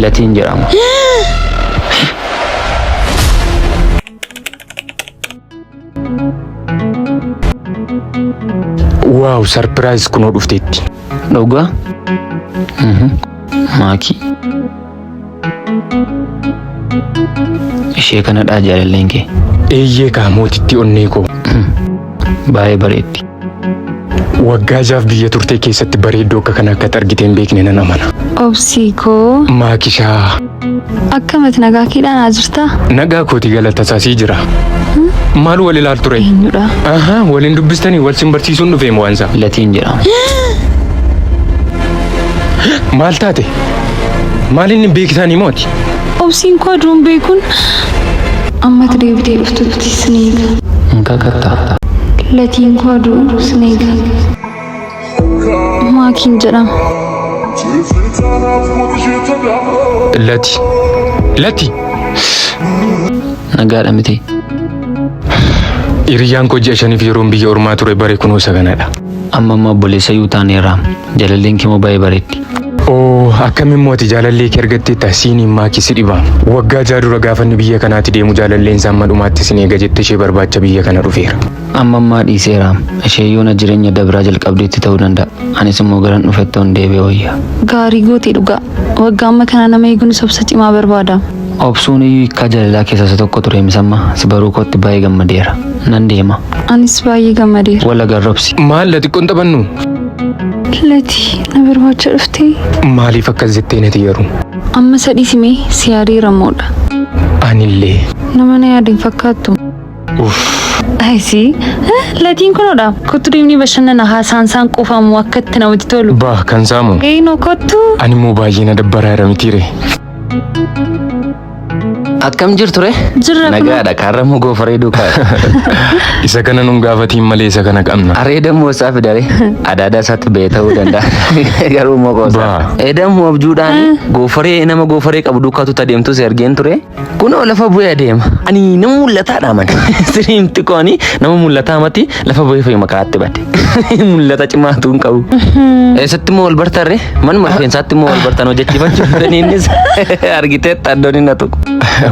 Latiin jedhama. Waaw sarpiraayiz kunoo dhufteetti. Dhugaa? Maakii. Ishee kanadhaa jaalalleen kee. Eeyyee kaa mootittii onnee koo. Baay'ee bareeddi. Waggaa jaaf biyya turtee keessatti bareedduu akka kana akkatti argitee hin beekne nan amana. Obsii koo Maakishaa akkamati nagaa keedhaan haa jirtaa? nagaa kooti galata isaasii jira. Maal wal ilaaltu ture? Eenyudha? Ahaa waliin dubbistanii wal sin barsiisuun dhufeem waansa. Latiin jedhama. Maal taate? Maal inni beektanii mooti? Obsiin koo aduun beekuun ammati deebitee dhuftutti sin eega. Hin kakattaa. Latiin koo aduu sin eega. Maakiin jedhama. Lati. Lati. Nagaadha miti. Hiriyyaan koo ji'a shaniif yeroon biyya ormaa ture bare kunoo isa kanadha. Amma amma obboleessa iyyuu taaneerra. Jaalalleen kee immoo baay'ee bareeddi. Oo akkamiin mooti jaalallee kee argatteetta siiniin maakii si dhibaa. Waggaa ja'a dura gaafa inni biyya kanaatti deemu jaalalleen isaa amma dhumaatti sin eega jettee ishee barbaacha biyya kana dhufeera. Amma ammaa dhiiseera. Ishee yoona jireenya dabraa jalqabdeetti ta'uu danda'a. Anis immoo garan dhufetti on deebi'ee wayya. Gaarii gootee dhugaa. Waggaa amma kana nama eeguun obsa cimaa barbaada. Obsuun iyyuu hiikkaa jaalalaa keessaa isa tokko ture misamma si baruu kootti baay'ee gammadeera. Nan deema. Anis baay'ee gammadeera. Wal agarra obsi. Maal la xiqqoon taphannu? Lati na barbaacha dhuftee Maaliif akkas jettee nati yeroo? amma sadii simee si yaadeera moodha. Anillee. Nama na yaade hin fakkaattu. Uff. Ayisii latiin kunoodha. Kottu deemnee bashannana haasaan isaan quufamu akka itti namatti tolu. Bah kan saamu. Eenoo kottu. Ani immoo baay'ee na dabbaraa jira mitiire. Akkam jirtu re? Jirra kunoo. Nagaadha kaarramuu goofaree duukaa. Isa kana nun gaafatiin malee isa kana qabna. Areeda immoo isaa fidare adaadaa isaatti ba'ee ta'uu danda'a. Garuu immoo qoosa. Baa. Eedammoo abjuudhaan goofaree nama goofaree qabu duukaatu adeemtu si argeen ture. Kunoo lafa bu'ee adeema. Ani nama mul'ataadha man. Siriimti kooni nama mul'ataa mati lafa bu'ee fayyuma karaatti bade. Mul'ata cimaatu hin qabu. Eessatti immoo wal bartarre? Manuma rifeensaatti immoo wal bartan hojjechiifachuu fedhanii innis argiteetta addoon hin tuqu.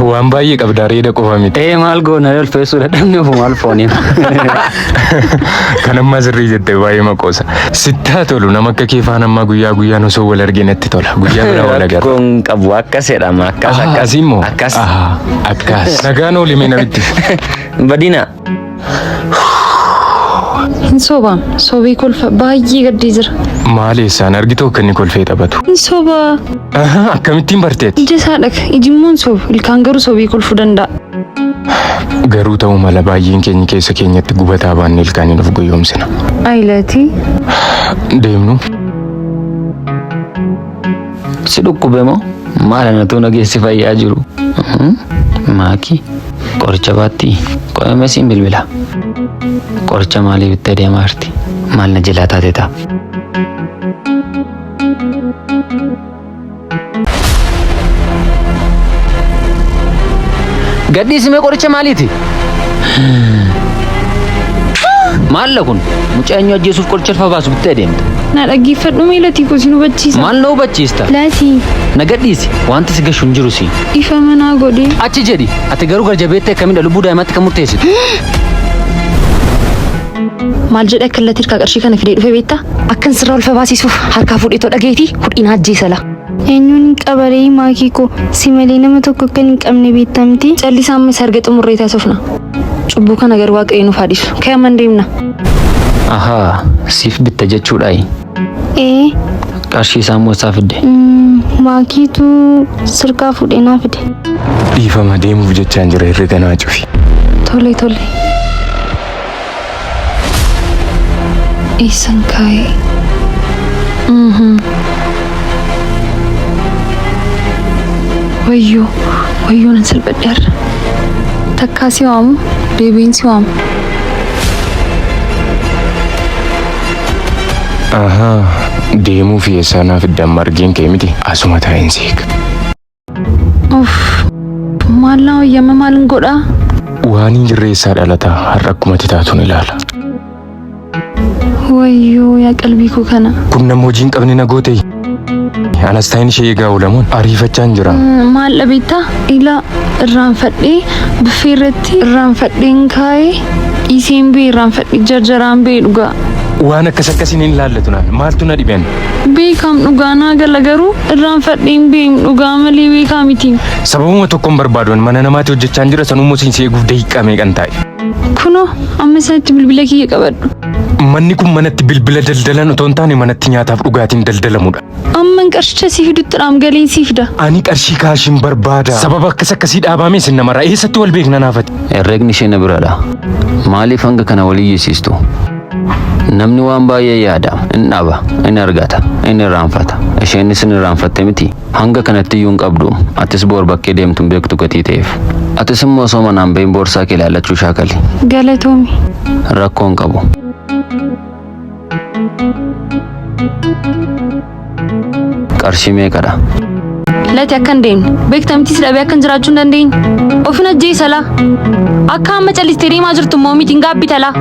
Waan baay'ee qabda areeda qofa miti. Ee maal goona ulfeessuu dadhabne ofumaa ulfooniif. Kan ammaa sirrii jette baay'ee maqoosa. Sittaa tolu nama akka kee faana ammaa guyyaa guyyaan osoo wal arginatti tola. Guyyaa biraa wal agarra. Rakkoon qabu akkas jedhama akkas akkas. Asii immoo? Akkas. Ahaa, Akkas. Nagaan oolime namitti. Badina. Hin sobaam. Sobii kolfa baay'ee gaddee jira. Maal eessaan argitu akka inni kolfee taphatu? Hin sobaa. Ahaa, Akkamittiin barteeti? Ija isaa dhaga. Iji immoo hin sobu. Ilkaan garuu sobii kolfuu danda'a. Garuu ta'uu mala baay'een keenya keessa keenyatti gubataa baanne ilkaaniin of gowwoomsina. Ayi Latii. Deemnu. Si dhukkube moo? Maal anatu nageessi fayyaa jiru? Maaki qoricha baatti qo'ame siin bilbila. Qoricha maalii bittee deemaa jirti? Maal na jalaa taate ta'a? Gadhiisimee qoricha maaliiti? Maalla kun mucaa eenyu ajjeesuuf qoricha alfa baasu bittee adeemta. Na dhaggeeffadhu mee Latii koo sin hubachiisa. Maal na hubachiista? Latii Na gadhiisi wanti si gashu hin jiru si. ifa manaa godhee. Achi jedhi ati garuu garjabeettee akkamidha lubbuu daa'imaatti kan murteessitu. Maal jedhe akka Latii harkaa qarshii kana fidee dhufe beektaa? Akkan sirraa ulfa baasisuuf harkaa fuudhee too dhageetii hudhiin ajjeesa la. Eenyuun hin qabaree maakii koo si malee nama tokko akka hin qabne beektaa miti. Callisaa amma isa arga xumurree taasifna. Cubbuu kana garuu waaqayyo nuuf haa dhiisu. Ka'e amma hin deemna. Ahaa siif bitta jechuudhaayi. Ee Qarshii isaa immoo isaa fidde. maakiitu sirkaa fuudhee naa fide. Dhiifama deemuuf jechaan jira herrega naa cufi. Tole tole. Eessan kaa'ee? Wayyoo wayyoo nan salphadheerra. Takkaa si waamu deebiin si waamu. Ahaa deemuuf eessaa naa fidda amma argeen kee miti asuma taa'een seeka. Uff maal naa wayyama maalin godhaa? Waan hin jirre eessaa dhalata har'a akkumatti taatuun ilaala. Wayyoo yaa qalbii koo kana. Kun nama hojii hin qabne na goote. Anas ta'in ishee eegaa oolamuun ariifachaan jira. Maal dhabeettaa? Ilaa irraanfadhee buffee irratti irraanfadheen kaa'ee dhiiseen bee irraanfadhee jarjaraan bee dhugaa. Waan akkas akkasiin hin laallatu naan maaltu na dhibeen? Beekam dhugaa naa gala garuu irraanfadheen beem dhugaa malee beekaa miti. Sababuma tokkoon barbaaduun mana namaatti hojjechaan jira sanummoo siin si eeguuf daqiiqaa meeqan taa'e. Kunoo amma sanatti bilbila kiyya qabadhu. Manni kun manatti bilbila daldalan otoo hin taane manatti nyaataaf dhugaatiin daldalamudha. Amman qarshicha sii fidutti dhaam galeen sii fida. Ani qarshii kaashiin barbaada. Sababa akkas akkasii dhaabame sin namarraa eessatti wal beekna naafati? Herregni ishee na biradha. Maaliif hanga kana walii iyyisiistu? Namni waan baay'ee yaada, in dhaba, in argata, in irraanfata. Isheenis in irraanfatte miti. Hanga kanatti iyyuu hin qabdu. Atis boor bakkee deemtu hin beektu gatii ta'eef. Atis immoo osoo manaan bahin boorsaa kee ilaallachuu shaakali. Galatoomi. Rakkoo hin qabu. Qarshii meeqadha? Lati akka hin deemne beekta miti si dhabee akkan jiraachuu hin dandeenye. Ofin ajjeesa laa. Akka amma callistee deemaa jirtu immoo miti hin gaabbita laa.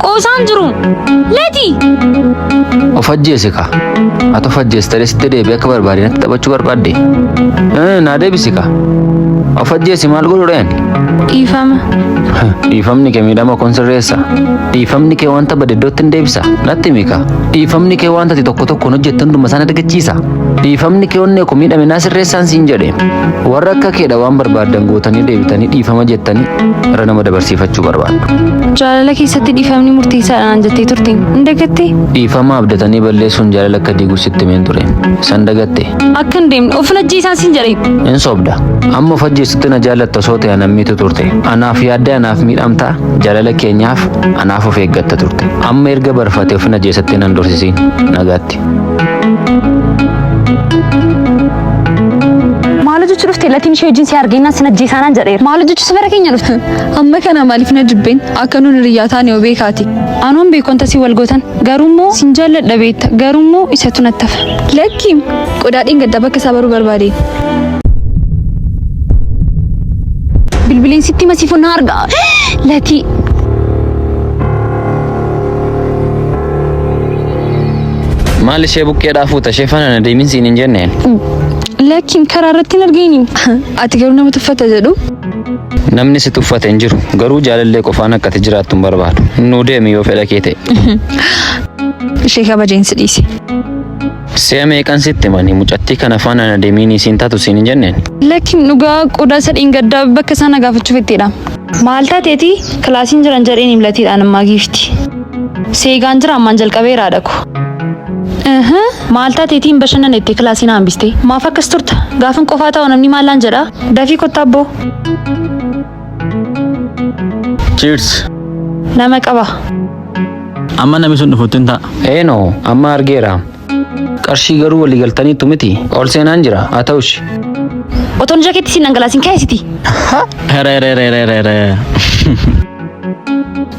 Qoosaan jiru. Lati! Of ajjeesi kaa. Ati of ajjeestee sitti deebi'ee akka barbaade natti taphachuu barbaadde. Naa deebisi kaa. Of ajjeesi maal godhu reen? Dhiifama. Dhiifamni kee miidhama koon sirreessa. Dhiifamni kee wanta bade iddootti hin deebisa. Natti himi kaa. Dhiifamni kee wanta ati tokko tokkoon hojjettu hunduma isaan argachiisa. Dhiifamni kee onnee koo miidhame naa sirreessaan siin jedhe. Warra akka keedha waan barbaaddan gootanii deebitanii dhiifama jettanii irra nama dabarsiifachuu barbaaddu. Jaalala keessatti dhiifamni murteessaadha naan jettee turte. Hin dagattee? Dhiifama abdatanii balleessuun jaalala akka diigu sitti himeen ture. San dagatte. Akka hin deemne ofin ajjeesaan siin jedhe. In sobda. Amma of ajjeesutti na jaallatta osoo ta'e anammiitu turte. Anaaf yaaddee anaaf miidhamta jaalala keenyaaf anaaf of eeggatta turte. Amma erga barfate ofin ajjeesatti nan dorsisiin. Nagaatti. Maal hojjechuu dhufte latiin ishee wajjin si argeenyaan sin ajjeesaanaan jedheera. Maal hojjechuu safara keenya dhufte? Amma kana maaliif na jibbeen? Akka nuun hiriyyaa taane yoo beekaati. Anoon beekonta si wal gootan. Garuu immoo sin jaalladha beekta. Garuu immoo isatu natti hafa. Lakki qodaa dheengaddaa bakka isaa baruu barbaade. Bilbileen sitti masiifuu na arga. Latii. Maal ishee buqqeedhaa fuuta ishee faana na deemin siin hin jenneen. Lakkiin karaa irratti hin argeeni. Ati garuu nama tuffata jedhu. Namni si tuffate hin jiru. Garuu jaalallee qofaan akka ati jiraattu hin barbaadu. Nuu deemi yoo fedha kee ta'e. Ishee kabajeen si dhiise. Si'a meeqan sitti himani mucattii kana faana na deemiin isiin taatu siin hin jenneen. Lakkiin dhugaa qodaa isa dheengaddaa bakka isaa na gaafachuu fetteedha. Maal taateeti kilaasiin jiran jedheen himlatiidhaan ammaa giifti. Seegaan jira ammaan jalqabeera haadha ko. Maal taateeti hin bashannane jettee kilaasii na hambiste? Maaf akkas turta? Gaafan qofaa ta'u namni maallaan jedha? Dafii kottaa abboo. Cheers. Nama qaba. Amma namni sun dhufutti hin ta'a. Eenoo amma argeera. Qarshii garuu walii galtaniittu miti. Ol seenaan jira. Haa ta'ushi. Otoon ija keetti siin dhangalaasin kaasiti. Here here here here here.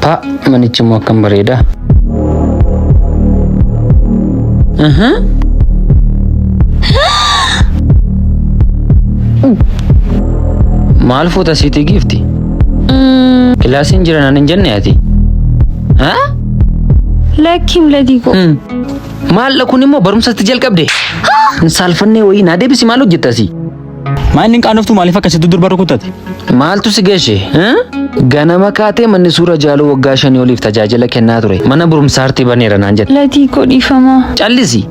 Pa manichi immoo akkam bareeda. Maal fuuta siitii giifti? Kilaasiin jira naan hin jenne ati? Haa? Lakkiin latii koo. Maal kun immoo barumsatti jalqabde? Hin saalfannee wayii naa deebisi maal hojjetta asii? Maa inni hin qaanoftu maaliif akkasitti durba rukutate? Maaltu si geeshe? Ganama kaatee manni suura jaaluu waggaa 5 oliif tajaajila kennaa ture. Mana barumsaa artii baneera naan jette. Latii koo dhiifamaa. Callisi.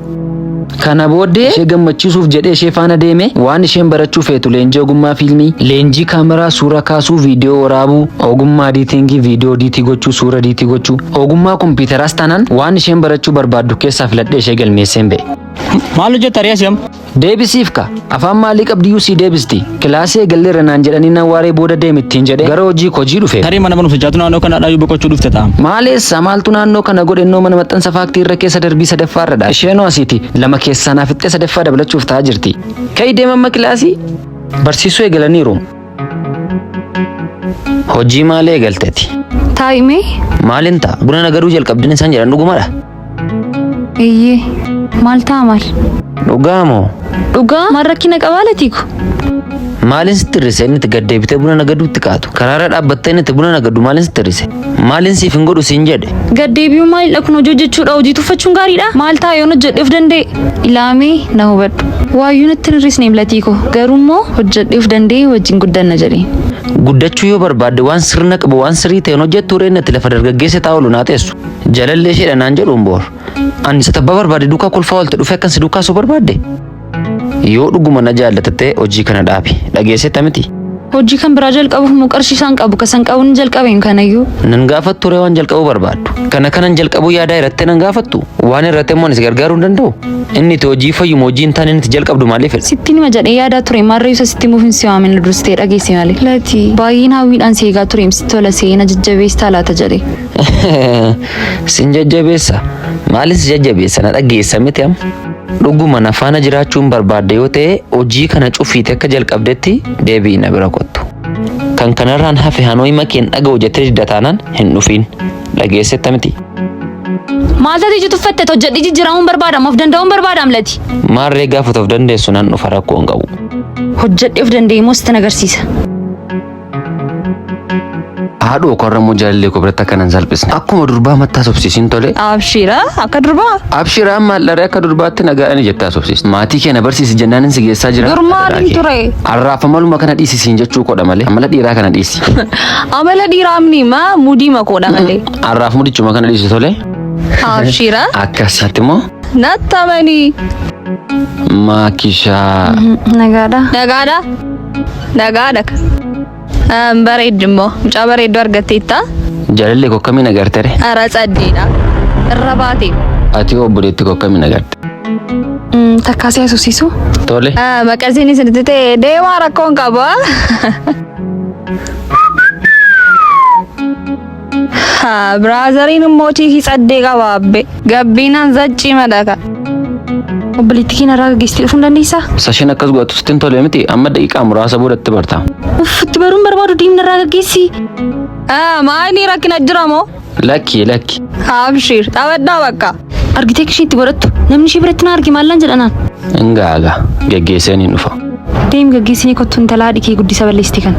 Kana booddee ishee gammachiisuuf jedhee ishee faana deeme waan isheen barachuu feetu leenjii ogummaa fiilmii, leenjii kaameraa, suura kaasuu, viidiyoo waraabuu, ogummaa ediitingii, viidiyoo ediitii gochuu, suura ediitii gochuu, ogummaa kompiitaraas taanaan waan isheen barachuu barbaaddu keessaa filadhee ishee galmeesseen ba'e. Maal hojjetta ari'as yam? Deebisiif ka afaan maalii qabdiyyuu sii deebisti. Kilaasii eegalleerra naan jedhanii nan waaree booda deem ittiin jedhee gara hojii hojii dhufe. Tarii mana barumsichaatu naannoo kana dhaayyuu boqochuu dhufte ta'a. Maaleessa maaltu naannoo kana godhe innoo mana maxxansa faaktii irra keessa darbii sadaffaarradha. Isheenoo asiiti lama keessaa naaf fixxee sadaffaa dabalachuuf ta'aa jirti. Ka'i deema amma kilaasii. Barsiisuu eegalaniiru. Hojii maal eegalteti? Taa'imee? Maalin ta'a? Buna nagaduu jalqabdin isaan jedhan dhugumadha. Eeyyee. Maal ta'a maal? Dhugaa moo? Dhugaa maal rakkina qabaa latii ko? Maaliin sitti hir'ise inni itti gad deebitee buna nagaduutti kaatu? Karaarra dhaabbattee inni itti buna nagaddu maaliin sitti hir'ise? Maaliin siif hin godhu siin jedhe? Gad deebi'uu maalidha kun hojii hojjechuudha hojii tuffachuun gaariidha. Maal ta'a yoon hojjedhe of danda'e? Ilaamee na hubadhu. Waayyuu natti hin hir'isne latii koo garuu immoo hojjedhee of danda'e wajjin guddanna jedheen. Guddachuu yoo barbaadde waan sirna qabu waan sirrii ta'een hojjettu ree inni itti lafa dargaggeessa taa'u naa teessu. Jalallee isheedha naan jedhuun boor. Ani isa tabbaa barbaade duukaa kolfaa oolte dhufee akkan si duukaa soo barbaadde. Yoo dhuguma na jaallatte hojii kana dhaabi. Dhageessetta miti. Hojii kan biraa jalqabuuf immoo qarshii isaan qabu kasan qabu ni jalqabeen kanayyuu. Nan gaafattu ree waan jalqabuu barbaaddu. Kana kanan jalqabuu yaadaa irratti nan gaafattu. Waan irratti immoo anis gargaaruu hin danda'u. Inni itti hojii fayyuma hojii hin taane inni itti jalqabdu maaliif fedha? Sitti nima jedhee yaadaa ture maarree isa sitti muufin si waamin dursitee dhageesse malee. Lati baay'een hawwiidhaan si eegaa ture sitti tola seena jajjabeessaa laata jedhee. Sin jajjabeessa. Maalin si jajjabeessa? Na dhageessa miti amma. Dhuguma na faana jiraachuun barbaadde yoo ta'e hojii kana cufiite akka jalqabdetti deebi'i na bira kottu. Kan kanarraan hafe hanooyi makeen dhaga'u jettee didda taanaan hin dhufiin. Dhageessetta miti. Maal taatee ija tuffatte hojjedhee jijjiiramuun barbaadam of danda'uun barbaadam lati. Maarree gaafa of dandeessu nan dhufa rakkoo hin qabu. Hojjedhee of danda'e immoo sitti agarsiisa. Haadhoo korra immoo jaalallee koo biratti akka nan salphisne. Akkuma durbaa mattaa sobsiisin tole. Abshira akka durbaa. Abshiraan maallaree akka durbaatti nagaadhaan jettee haasofsiiste. Maatii kee na barsiisi jennaan si geessaa jira. Dur maaliin ture? Arraaf amaluma kana dhiisisiin jechuu kodha malee. Amala dhiiraa kana dhiisi. Amala dhiiraa amni maa mudii makoodha malee. Arraaf mudichuma kana dhiisi tole. Abshira. Akkasitti immoo Nattamanii. maakishaa. Nagaadha. Nagaadha. Nagaadha. Bareeddu immoo mucaa bareedduu argatteetta. Jaalallee koo akkamiin agartere? Ara caddeedha. Irra baate. Ati obboleetti koo akkamiin agarte? Takkaasii haasofsiisu. Tole. Maqasiin isinitti ta'e deemaa rakkoon qabu. Biraazariin immoo chiikii caddee qaba abbe. Gabbinaan zaccii madaka. Obboleettii keenya irraa gaggeessitee dhufuu hin dandeessaa? Sashiin akkas godhatu sitti hin tole miti amma daqiiqaa muraasa boodatti barta. Uff itti baruun barbaadu diimna irraa gaggeessi. Maayini rakkina jira moo? Lakki lakki. Abshir taphadhaa bakka. Argitee ishee itti godhattu namni ishee biratti na arge maallaan jedhanaan. Ingaaga geggeesseen hin dhufa. Deem gaggeessinii kottu intalaa haadhi kee guddisa balleessite kan.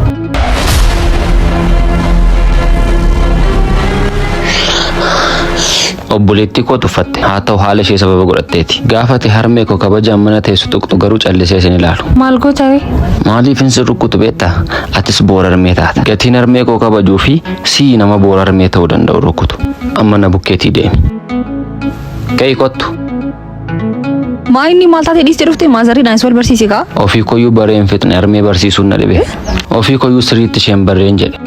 Obboleettii koo tuffatte haa ta'u haala ishee sababa godhatteeti. Gaafate harmee koo kabajaan mana teessu tuqxu garuu callisee isin ilaalu. Maal goota wee? Maaliif hin sirrukkutu beektaa? Atis boora harmee taata. Gatiin harmee koo kabajuu fi sii nama boora harmee ta'uu danda'u rukkutu. Amma na bukkeetii deemi. Ka'ii kottu. Maayini maal taatee dhiistee dhufte maazariidhaan wal barsiise kaa? Ofii koyyuu baree hin fixne harmee barsiisuun na dhibe. Ofii koyyuu sirriitti isheen barreen jedhe.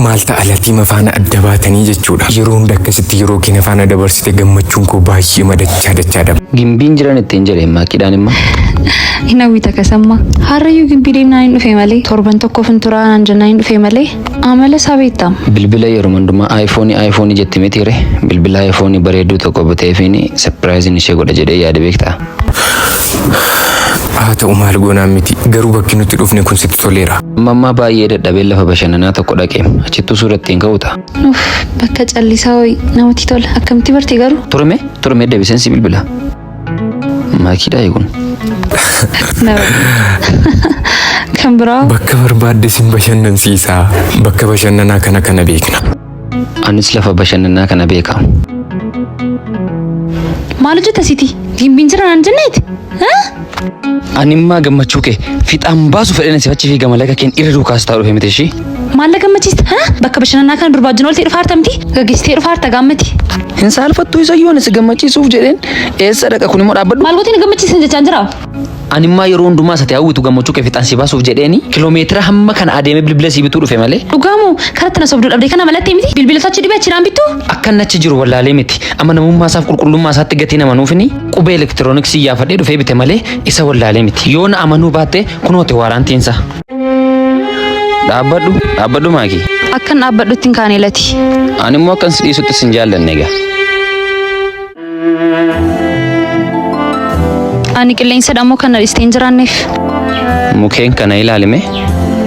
Maal ta'a latii faana adda baatanii jechuudha. Yeroo hunda akkasitti yeroo keenya faana dabarsite gammachuun koo baay'ee madachaa dachaa daba. Gimbiin jiran ittiin jedhe maakiidhaan immoo. Hin hawwita kasamma. Harrayyuu gimbii deemnaan hin dhufe malee torban tokkoof hin turaa naan jennaan hin dhufe malee amala isaa beektaam. Bilbila yeroo hundumaa aayifoonii aayifoonii jetti mitiire bilbila aayifoonii bareedduu tokko biteefiin sapiraayiziin ishee godha jedhee yaada beektaa. Haa ta'u maal goonaan miti garuu bakki nuti dhufne kun sitti toleera. Amma ammaa baay'ee dadhabee lafa bashannanaa tokko dhaqee achittuu suura ittiin ka'u ta'a. Uff bakka callisaa wayii namatti tola akkamitti barte garuu? Turme turme deebiseen si bilbila. Maakiidhaa eeguun. Kan biraa Bakka barbaadde sin bashannansiisaa. Bakka bashannanaa kana kana beekna. Anis lafa bashannanaa kana beeka. maal hojjeta siti? Gimbiin jira naan jenneeti? Ani immaa gammachuu kee fixaan baasu fedhan si achi fiiga malee keen irra duukaas taa'u dhufe miti ishii. Maal na gammachiista? Bakka bashannanaa kana durbaa wajjin ooltee dhufa harta miti? Gaggeessitee dhufa harta gaammati. Hin saalfattuu isa yoon si gammachiisuuf jedheen eessa dhaqa kun immoo dhaabbadhu. Maal gootiin gammachiisan jechaan jira? Ani immaa yeroo hundumaa isa ta'e hawwitu gammachuu kee fixaan si baasuuf jedheeni kiloomeetira hamma kana adeemee bilbila sii bituu dhufe malee. Dhugaamoo karatti na sobduu dhabdee kana malattee miti? Bilbila achi dhibee achi naan bittu? Akka inni achi jiru wallaalee miti. Amma namummaa isaaf qulqullummaa isaatti gatii nama nuufini qubee elektirooniksii yaafadhee dhufee bite malee isa wallaalee miti. Yoo na amanuu baatte kunoote waaraantiinsa. Dhaabbadhu dhaabbadhu maakii. Akkan dhaabbadhutti hin kaane lati. Ani immoo akkan si dhiisutti sin jaallanne egaa. Ani qilleensa dhammoo kan na dhistee hin jiraanneef. Mukeen kana ilaalime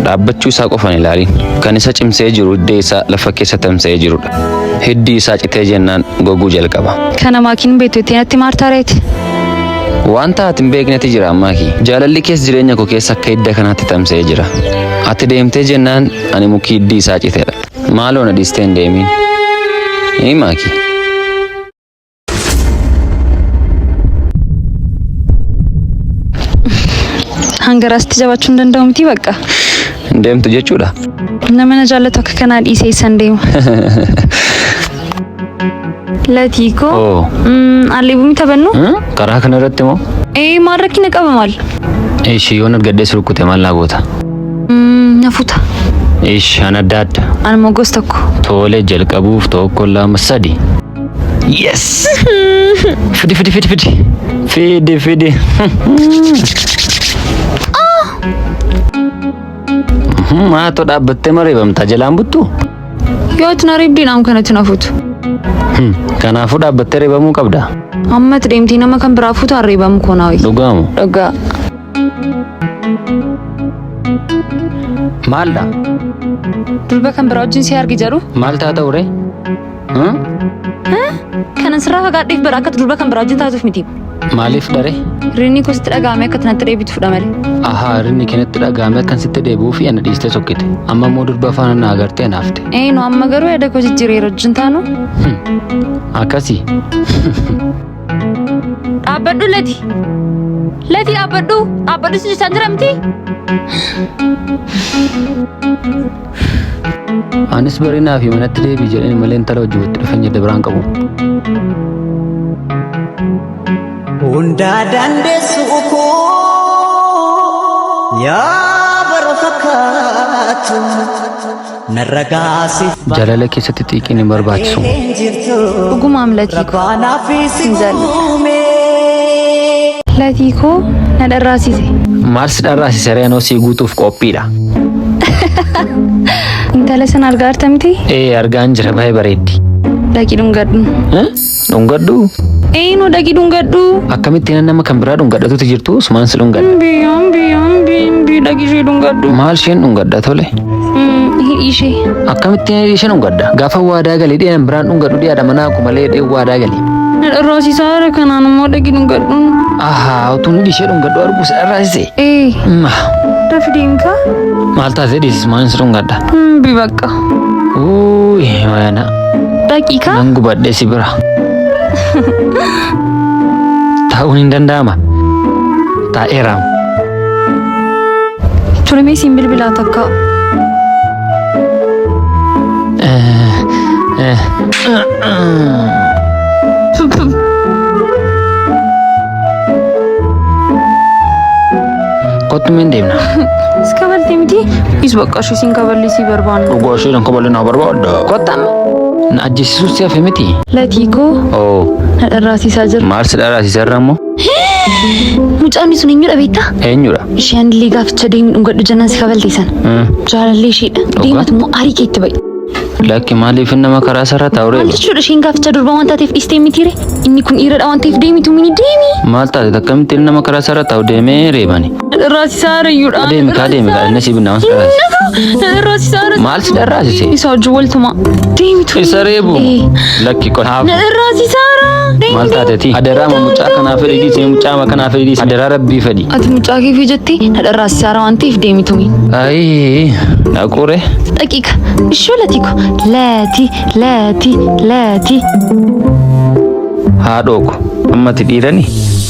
dhaabbachuu isaa qofan ilaalin. Kan isa cimsee jiru hidda isaa lafa keessa tamsa'ee jirudha. Hiddi isaa citee jennaan goguu jalqaba. Kana maakiin beektu itti natti maartaa reeti. Wanta ati hin beeknetu jira Maaki. Jaalalli kees jireenya koo keessa akka hidda kanaatti tamsa'ee jira. Ati deemtee jennaan ani mukii hiddi isaa citedha. Maaloo na dhiistee hin deemin. Ni Maaki. Hanga raasti jabaachuu hin danda'u miti bakka. Hin deemtu jechuudha. Nama na jaallatu akka kanaa dhiisee eessan deema. Latii koo. Oo. Alleebumii taphannu? Karaa kana irratti moo? Ee maal rakkina qaba maal? Ishi yoon argadhee si rukkute maal naa goota? Na futa. Ishi an adda adda. An immoo gosa tokko. Tole jalqabuuf tokko lama sadi. Yes! Fidi fidi fidi fidi. Fidi fidi. Maatoo dhaabbattee mareebamta jalaan buttu? Yoo ati na reebdee naam kanatti na futu. Kanaafuu dhaabbattee reebamuu qabda. Amma ati deemtee nama kan biraa fuutu an reebamu koo naa wayya. Dhugaamu. Dhugaa. Maaldha? Durba kan biraa wajjin si argi jedhu. Maal taata ure? Kanan sirraa fagaadheef bara akka durba kan biraa wajjin taatuuf miti. Maaliif dare? Rinni koo sitti dhaga'amee akka natti deebitu fudha malee. Ahaa, rinni keenyatti dhaga'amee akkan sitti deebi'uu fi ana dhiistee sokkite. Amma immoo durba faana na agartee naafte. Ee nu amma garuu yaada koo jijjiireera wajjin taanu. Akkasii. Dhaabbadhu Lati. Lati dhaabbadhu. Dhaabbadhu si jechaan jira miti. Anis barinaa fi manatti deebii jedheen malee intala wajjin walitti dhufeenya adda biraan qabu. Hundaa dandeessu koo yaa bara fakkaatu narra gaasif Jaalala keessatti xiiqiin hin barbaachisu. baay'een jirtu Dhugumaam Latii koo. rabbaanaaf si Sin jaalladha. uume. Latii koo na dharraasise. Maal si dharraasise reenoo sii guutuuf qophiidha. Intala sana argaa jirta miti? Ee argaan jira baay'ee bareeddi. Dhaqii dhungadhu. Dhungadhu Ee nu dhaqii dhungadhu. akkamittiin nama kan biraa dhungadhatutu jirtu sumaan si dhungadha. Mbi mbi mbi mbi dhaqii ishee dhungadhu. Maal isheen dhungadha tole? Hidhii ishee. Akkamittiin hidhii isheen dhungadha? Gaafa waadaa galee dhiyaan biraan dhungadhu dhiyaadha manaa akkuma malee dhee waadaa galee. Na dharraasisaa jira kanaan immoo dhaqii dhungadhu. Ahaa utuun hidhii ishee dhungadhu arguu si dharraasise. Ee Ma dafi deemka. maal taatee dhiisis maal si dhungadha? Mbi bakka. Uuyi waana Dhaqii kaa. nan gubadhee si bira. Taa'uun hin danda'ama. Taa'eera. Turmee siin bilbilaa takka. Kottu mee hin deemna. Si kabaltee miti? Is bakka ishee siin kaballee si barbaanna. Dhugaa ishee nan kabalee naa barbaadda. Kottu amma. Na ajjeesisuus si hafe miti. Latii koo Oo na dharraasisaa jira. maal si dharraasisa irra immoo? Mucaan sun eenyudha beektaa? Eenyudha? Isheen illee gaaficha deemi dhungadhu jennaan si kabalte sana. Jaalallee isheedha. Deematu immoo aarii keetti ba'i. Lakki maaliif nama karaa sarara taa'u Maal reeba? jechuudha isheen gaaficha durba waan taateef dhiistee mitiire? Inni kun dhiiradha waan ta'eef deemitu mini deemi. Maal taate akkamittiin nama karaa sarara taa'u deemee reebani? Na dharraasisaa jira. Deemi kaa deemi kaa inni si binna waan si dharraasise. Na dharraasisaa jira. Maal si dharraasise? Isa wajjin waltuma. Deemitu. Isa reebu? Ee. Lakki qolaafu. Na dharraasisaa jira. Deemi Maal taateeti? Adaraa mucaa kanaa fedhi dhiisee mucaa kanaa fedhi dhiisee adaraa rabbii fedhi. Ati mucaa kee fi jettee na dharraasisaa jira waan ta'eef deemitu mini. Ayii dhaquure. Daqiiqa. Ishoo Latii koo. Lati lati lati. Haadhoo ko ammati dhiirani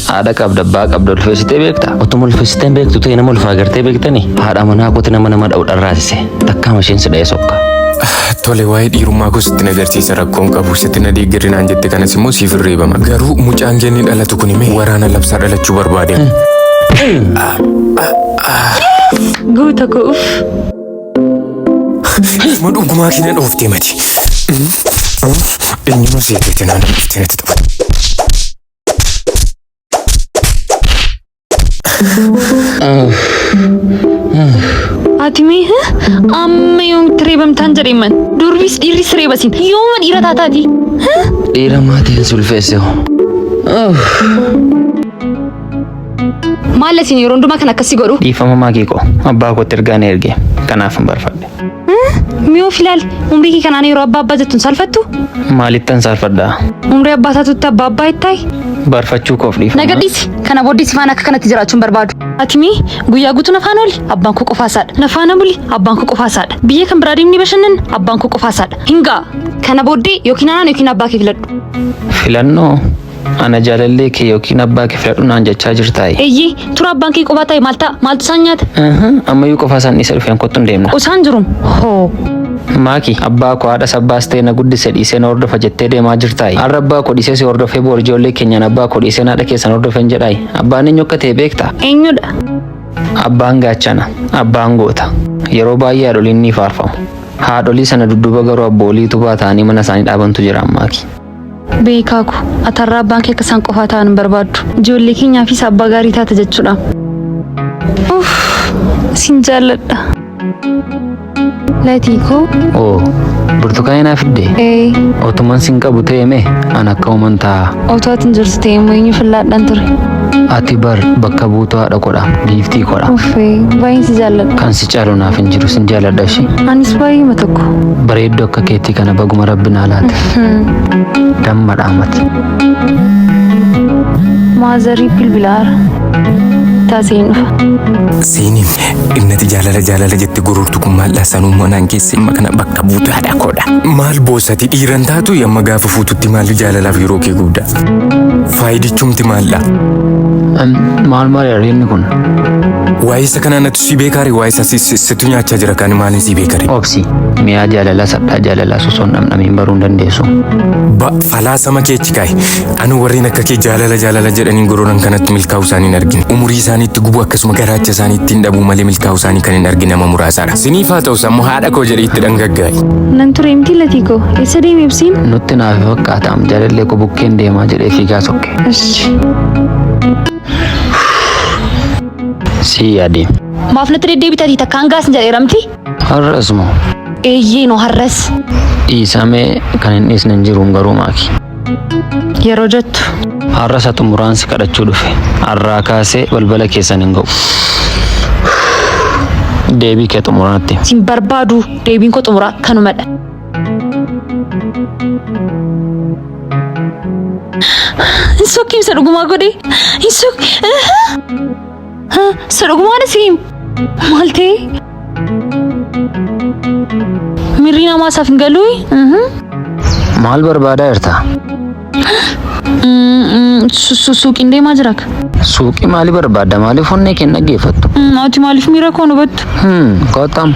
haadha qabda abbaa qabda ulfeessitee beekta. Otuma ulfeessitee hin beektu ta'e nama ulfaa agartee beektani haadha manaa kooti nama nama dha'u dharraasise takkaama isheen si dha'ee sokka. Tole waa'ee dhiirummaa koo sitti na agarsiisa rakkoon qabu sitti na deeggarri naan jette kanas immoo siif hin reebama. Garuu mucaan kee dhalatu kun hime waraana labsaa dhalachuu barbaade. Guuta koo uff. Ma dhugumaa kee na dhooftee mati. Eenyuma seeteeti naan dhuftee natti taphatu. Ati mee amma yoomitti reebamtaan jedheeman durbis dhiirris reebasin yooma dhiira taataati. Dhiira maatiin si ulfeesse hoo. Maal isin yeroo hundumaa kan akkasii godhu? Dhiifama maakii koo abbaa kootti ergaa na erge. Kanaaf hin barfadhe. Mee of ilaali. Umrii kee kanaan yeroo abbaa abbaa jettu hin saalfattu? Maalittan saalfadhaa? Umrii abbaa taatutti abbaa abbaa ittaayi? Barfachuu koof dhiifama. Na gadhiisi. Kana booddee si faana akka kanatti jiraachuu hin barbaadu. Ati mee guyyaa guutuu na faana ooli abbaan koo qofaa isaadha. Na faana buli abbaan koo qofaa isaadha. Biyya kan biraa deemnee bashannanna abbaan koo qofaa isaadha. Hin ga'a. Kana booddee yookiin anaan yookiin abbaa kee filadhu. Filannoo? Ana jaalallee kee yookiin abbaa kee filadhu naan jechaa jirtaayi? Eeyyee, tura abbaan kee qofaa ta'e maal ta'a? Maaltu isaan nyaata? Ammayyuu qofaa isaan dhiisee dhufeen kottu hin deemna. Qosaan jirum. Hoo. Maaki, abbaa koo haadhas abbaas ta'e na guddise dhiisee na hordofa jettee deemaa jirtaayi? Har'a abbaa koo dhiisee si hordofee boor ijoollee keenyaan abbaa koo dhiiseen haadha keessan hordofen jedhaayi? Abbaan eenyu akka ta'e beektaa? Eenyudha? Abbaan gaachana. Abbaan goota. Yeroo baay'ee haadholiin ni faarfamu. Haadholii sana dudduuba garuu abboolii utubaa ta'anii mana isaanii dhaabantu jira Maaki. Beekaa ko, ati har'a abbaan kee akka isaan qofaa ta'an hin barbaaddu. Ijoollee keenyaafis abbaa gaarii taata jechuudha. Uff, sin jaalladha. Latii koo. Oo, burtukaanii naa fidde? Ee. Otuman sin qabu ta'e mee an akka uuman ta'a. Otoo ati hin jirtu ta'e immoo eenyu fillaadhaan ture. Ati bar bakka buutuu haadha kodha, giiftii kodha. Uffee, baay'een si jaalladha. Kan si caalu naaf hin jiru, sin jaalladha ishii. Anis baay'eema tokko. Bareedduu akka keetii kana baguma rabbi naa laate. Damma dhaamati. Maazarii bilbilaara. Taaseen dhufa. Siiniin innati jaalala jaalala jette gururtu kun maal sanuu manaan keessa amma kana bakka buutu haadha koodha. Maal boosati dhiiran taatu amma gaafa fuututti maal jaalalaaf yeroo kee gubda. Faayidichumti maaldha. Maal maal yareenni kun? Waa'ee isa kanaa natu si beekaare waa'ee isa situ nyaachaa jira kan maaliin si beekare. Obsi mi'aa jaalalaa sadhaa jaalalaa osoo hin dhamdhamiin baruu hin dandeessu. Ba falaasama kee achi kaa'i. Anu warreen akka kee jaalala jaalala jedhanii gororan kanatti milkaa'uu isaanii hin argine. Umurii isaanii itti gubu akkasuma garaacha isaanii ittiin dhabuu malee milkaa'uu isaanii kan hin argine nama muraasaadha. Siniif haa ta'u sammuu haadha koo jedhee itti dhangaggaa'e. Nan ture miti latii koo. Eessa deeme ibsiin? Nutti naafe fakkaataam jaalallee koo bukkeen deemaa jedhee fiigaa sokke. Ishi. Sii yaadee. Maaf natti deddeebita ati takkaan gaas hin jedheera miti? Har'as moo? Eeyyee noo har'as. Dhiisamee kan hin dhiisne hin jiruun garuu maaki. Yeroo jettu. Har'a isa xumuraan si kadhachuu dhufe. Har'aa kaasee balbala keessan hin ga'u. Deebii kee xumuraa natti himi. Sin barbaadu deebiin koo xumuraa kanumadha. Hin sokkiin isa dhugumaa godhe. Hin sokki. Isa dhugumaa dhasiim. Maal ta'e? Mirri namaa isaaf hin galuu? Maal barbaadaa jirta? Suuqiin deemaa jira. Suuqii maalii barbaadda? Maaliif onnee kee hin dhaggeeffattu? Ati maaliif miira koo hin hubattu? Kottam.